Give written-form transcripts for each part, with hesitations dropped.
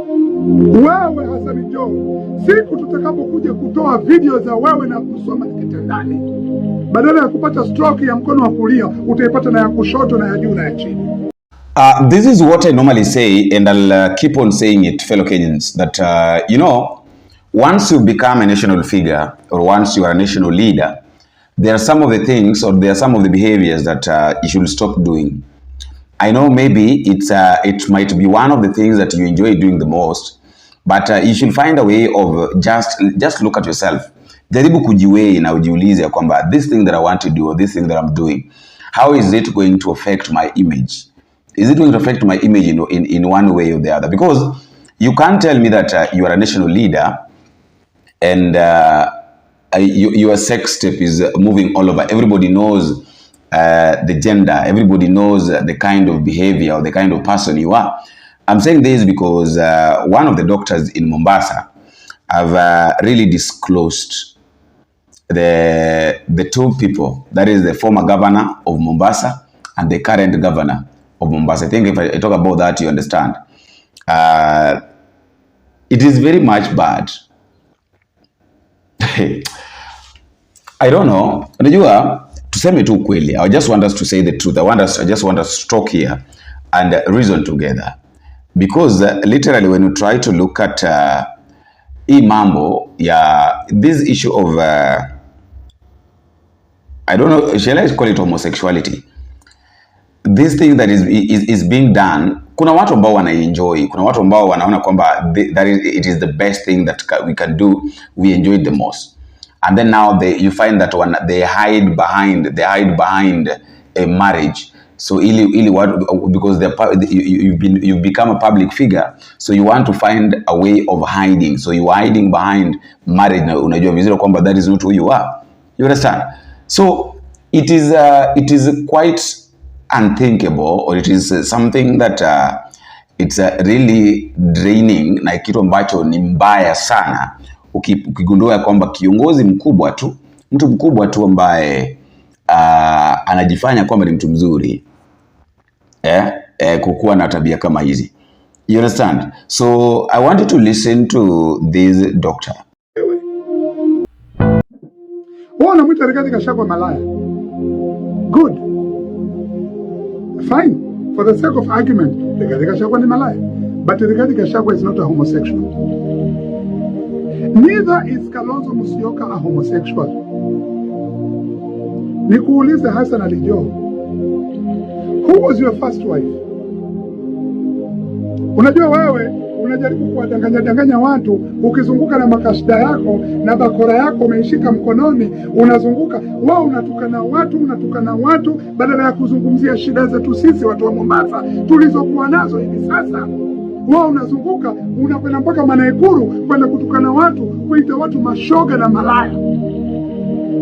Wewe Hassan Joho, siku tutakapokuja kutoa video za wewe na kusoma kitandani, badala ya kupata stroke ya mkono wa kulia utaipata na ya kushoto na ya juu na ya chini. This is what I normally say, and I'll keep on saying it, fellow Kenyans, that once you become a national figure, or once you are a national leader, there are some of the things, or there are some of the behaviors that you should stop doing. I know maybe it might be one of the things that you enjoy doing the most, but you should find a way of just look at yourself. Jaribu kujiweigh na ujiulize ya kwamba this thing that I want to do, or this thing that I'm doing, how is it going to affect my image? Is it going to affect my image in one way or the other? Because you can't tell me that you are a national leader and your sex tape is moving all over. Everybody knows the gender. Everybody knows the kind of behavior or the kind of person you are. I'm saying this because one of the doctors in Mombasa have really disclosed the two people, that is the former governor of Mombasa and the current governor of Mombasa. I think if I talk about that, you understand. It is very much bad. I don't know. Unajua, tuseme tu kweli. I just want us to say the truth. I just want us to talk here and reason together. Because literally when you try to look at mambo, this issue of, I don't know, shall I call it homosexuality? This thing that is being done, kuna watu ambao wanaenjoy, kuna watu ambao wanaona kwamba it is the best thing that we can do, we enjoy it the most. And then now you find that they hide behind a marriage. So because you've become a public figure, so you want to find a way of hiding. So you are hiding behind marriage. Unajua vizuri kwamba that is not who you are. You understand? So it is quite unthinkable, or it is something that it's really draining, na kitu ambacho ni mbaya sana ukigundua kwamba kiongozi mkubwa tu, mtu mkubwa tu ambaye anajifanya kwamba ni mtu mzuri kukuwa na tabia kama hizi. You understand? So I want you to listen to this doctor. Unamwita Rigathi Gachagua malaya. Good. Fine. For the sake of argument, Rigathi Gachagua ni malaya. But Rigathi Gachagua is not a homosexual. Neither is Kalonzo Musyoka a homosexual. Nikuulize Hassan Ali Joho, who was your first wife? Unajua wewe unajaribu kuwadanganya watu, ukizunguka na makashda yako na bakora yako umeishika mkononi, unazunguka wao, unatukana watu badala ya kuzungumzia shida zetu sisi watu wa Mombasa tulizokuwa nazo hivi sasa. Wao unazunguka unakwenda mpaka Manaikuru kwenda kutukana watu, kuita watu mashoga na malaya.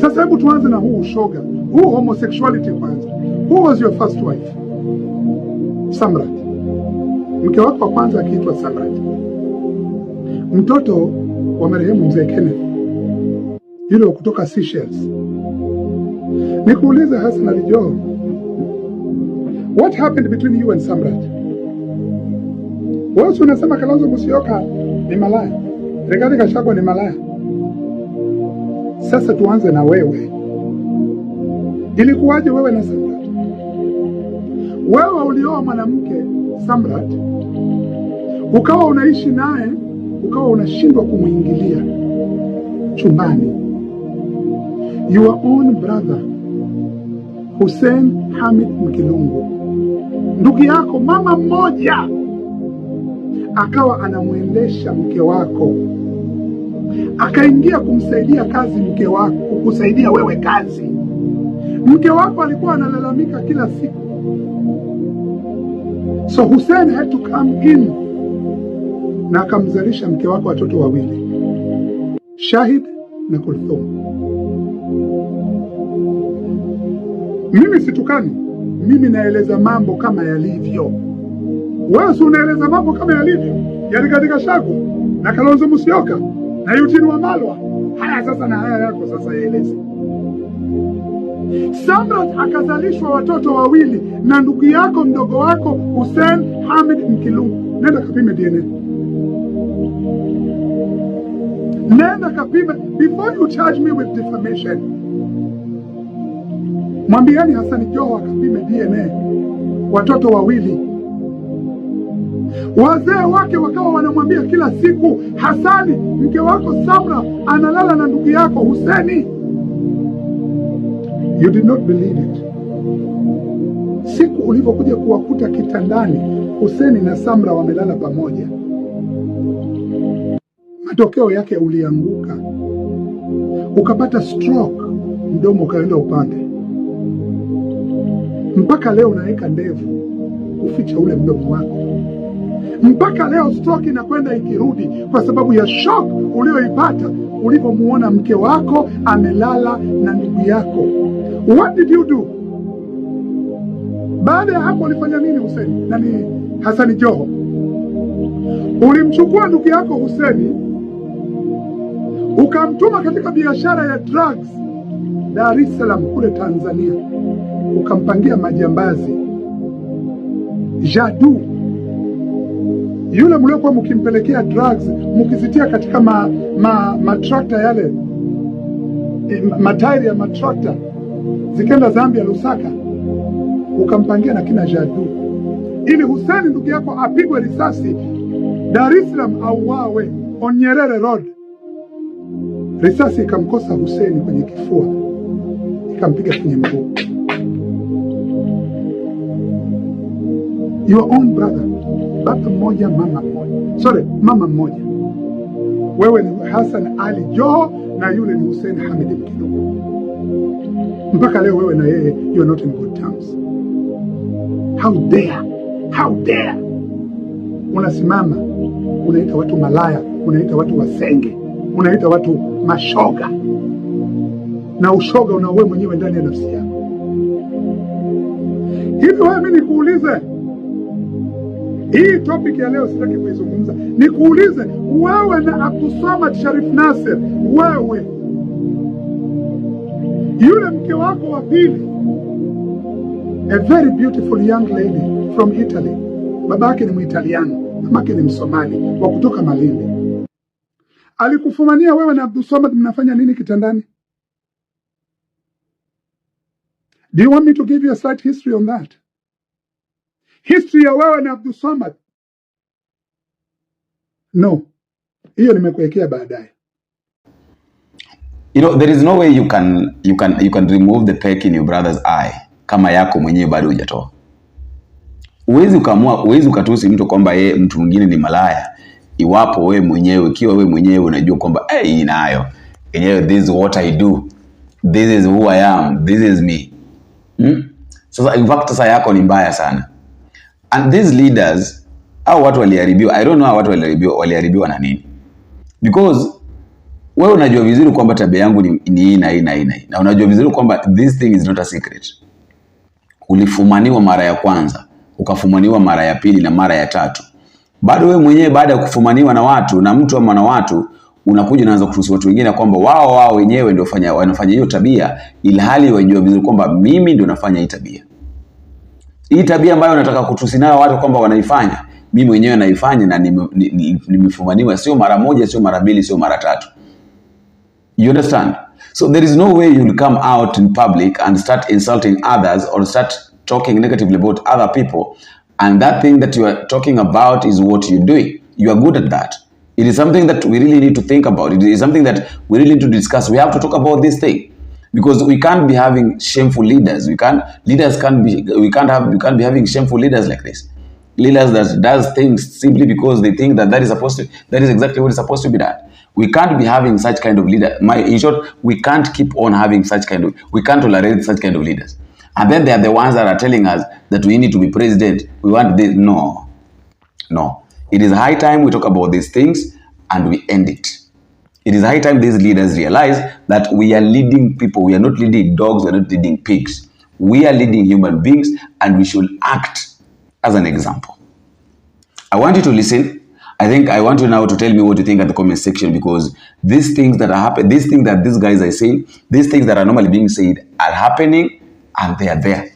Sasa hebu tuanze na huu shoga, huu homosexuality kwanza. Who was your first wife? Samrat. Mke wako wa kwanza akiitwa Samrat, mtoto wa marehemu mzee Kenneth, yule kutoka Seychelles. Nikuulize Hassan Ali Joho, what happened between you and Samrat? Wewe unasema Kalonzo Musyoka ni malaya, Rigathi Gachagua ni malaya. Sasa tuanze na wewe. Ilikuwaje wewe na Samrat? Wewe ulioa mwanamke Samrat, ukawa unaishi naye, ukawa unashindwa kumuingilia chumbani. Your own brother Hussein Hamid Mkilungu, ndugu yako mama mmoja, akawa anamuendesha mke wako, akaingia kumsaidia kazi mke wako, kukusaidia wewe kazi. Mke wako alikuwa analalamika kila siku. So Hussein had to come in na akamzalisha mke wako watoto wawili, Shahid na Kulthum. Mimi situkani, mimi naeleza mambo kama yalivyo. Wewe unaeleza mambo kama yalivyo ya Rigathi Gachagua na Kalonzo Musyoka na Eugene Wamalwa. Haya sasa, na haya yako sasa yaeleze. Samrat akazalishwa watoto wawili na ndugu yako mdogo wako Hussein Hamid Mkilungu. Nenda kapime DNA. Nenda kapime before you charge me with defamation. Mwambieni Hassan Joho akapime DNA watoto wawili. Wazee wake wakawa wanamwambia kila siku, Hasani, mke wako Samra analala na ndugu yako Huseni. You did not believe it. Siku ulivyokuja kuwakuta kitandani Huseni na Samra wamelala pamoja, matokeo yake ulianguka, ukapata stroke, mdomo ukaenda upande. Mpaka leo unaweka ndevu ufiche ule mdomo wako. Mpaka leo stroke inakwenda ikirudi kwa sababu ya shock ulioipata ulipomuona mke wako amelala na ndugu yako. What did you do? Baada ya hapo ulifanya nini Huseni? Nani Hassan Joho? Ulimchukua ndugu yako Huseni ukamtuma katika biashara ya drugs Dar es Salaam kule Tanzania, ukampangia majambazi Jadu, yule mliokuwa mkimpelekea drugs, mkizitia katika matrakta yale, matairi ya matrakta zikenda Zambia Lusaka, ukampangia na kina Jadu ili Huseni ndugu yako apigwe risasi Dar es Salaam auawe on Nyerere Road. Risasi ikamkosa Huseni kwenye kifua, ikampiga kwenye mguu. Your own brother, baba mmoja mama mmoja. Sorry, mama mmoja. Wewe ni Hassan Ali Joho na yule ni Hussein Hamid Mkidumu. Mpaka leo wewe na yeye you are not in good terms. How dare? How dare? Unasimama unaita watu malaya, unaita watu wasenge, unaita watu mashoga, na ushoga una wewe mwenyewe ndani ya nafsi yako. Hivi wewe, mimi nikuulize, hii topic ya leo sitaki kuizungumza. Nikuulize wewe na Abdulswamad Sharif Nassir, wewe yule mke wako wa pili, a very beautiful young lady from Italy, babake ni Muitaliano, mamake ni Msomali wa kutoka Malindi, alikufumania wewe na Abdulswamad, mnafanya nini kitandani? Do you want me to give you a slight history on that? History ya wewe na Abdulswamad? No, hiyo nimekuwekea baadaye. You know, there is no way you can remove the peck in your brother's eye kama yako mwenyewe bado hujatoa. Uwezi ukatusi mtu kwamba yeye mtu mwingine ni malaya iwapo wewe mwenyewe, ikiwa wewe mwenyewe unajua kwamba hii nayo yenyewe, this is what I do, this is who I am, this is me. Sasa in fact sasa yako ni mbaya sana. And these leaders, au watu waliharibiwa, I don't know watu waliharibiwa na nini. Because wewe unajua vizuri kwamba tabia yangu ni hii na hii na hii. Na unajua vizuri kwamba this thing is not a secret. Ulifumaniwa mara ya kwanza, ukafumaniwa mara ya pili na mara ya tatu. Bado wewe mwenyewe baada ya kufumaniwa na watu na mtu ama na watu, unakuja unaanza kutusi watu wengine kwamba wao wenyewe ndio wanafanya hiyo tabia, ilhali wajua vizuri kwamba mimi ndio nafanya hii tabia. Hii tabia ambayo nataka kutusi nayo watu kwamba wanaifanya, mimi mwenyewe naifanya na nimefumaniwa sio mara moja, sio mara mbili, sio mara tatu. You understand? So there is no way you will come out in public and start insulting others or start talking negatively about other people, and that thing that you are talking about is what you're doing. You are good at that. It is something that we really need to think about. It is something that we really need to discuss. We have to talk about this thing. Because we can't be having shameful leaders. We can't be having shameful leaders like this. Leaders that does things simply because they think that that is exactly what is supposed to be done. We can't be having such kind of leader. In short, we can't keep on having we can't tolerate such kind of leaders. And then they are the ones that are telling us that we need to be president. We want this. No. It is high time we talk about these things and we end it. It is high time these leaders realize that we are leading people. We are not leading dogs. We are not leading pigs. We are leading human beings, and we should act as an example. I want you to listen. I want you now to tell me what you think at the comment section, because these things that are happening, these things that these guys are saying, these things that are normally being said are happening, and they are there.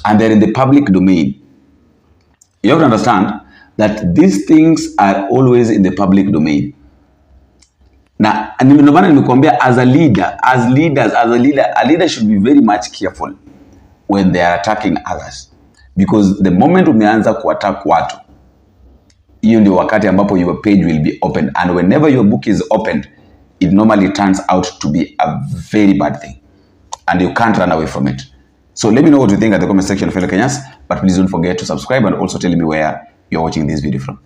And they're in the public domain. You have to understand that these things are always in the public domain. Na ndio maana nimekuambia as a leader, a leader should be very much careful when they are attacking others, because the moment umeanza kuattack watu, hiyo ndio wakati ambapo your page will be opened, and whenever your book is opened, it normally turns out to be a very bad thing, and you can't run away from it. So let me know what you think at the comment section, fellow Kenyans, but please don't forget to subscribe and also tell me where you're watching this video from.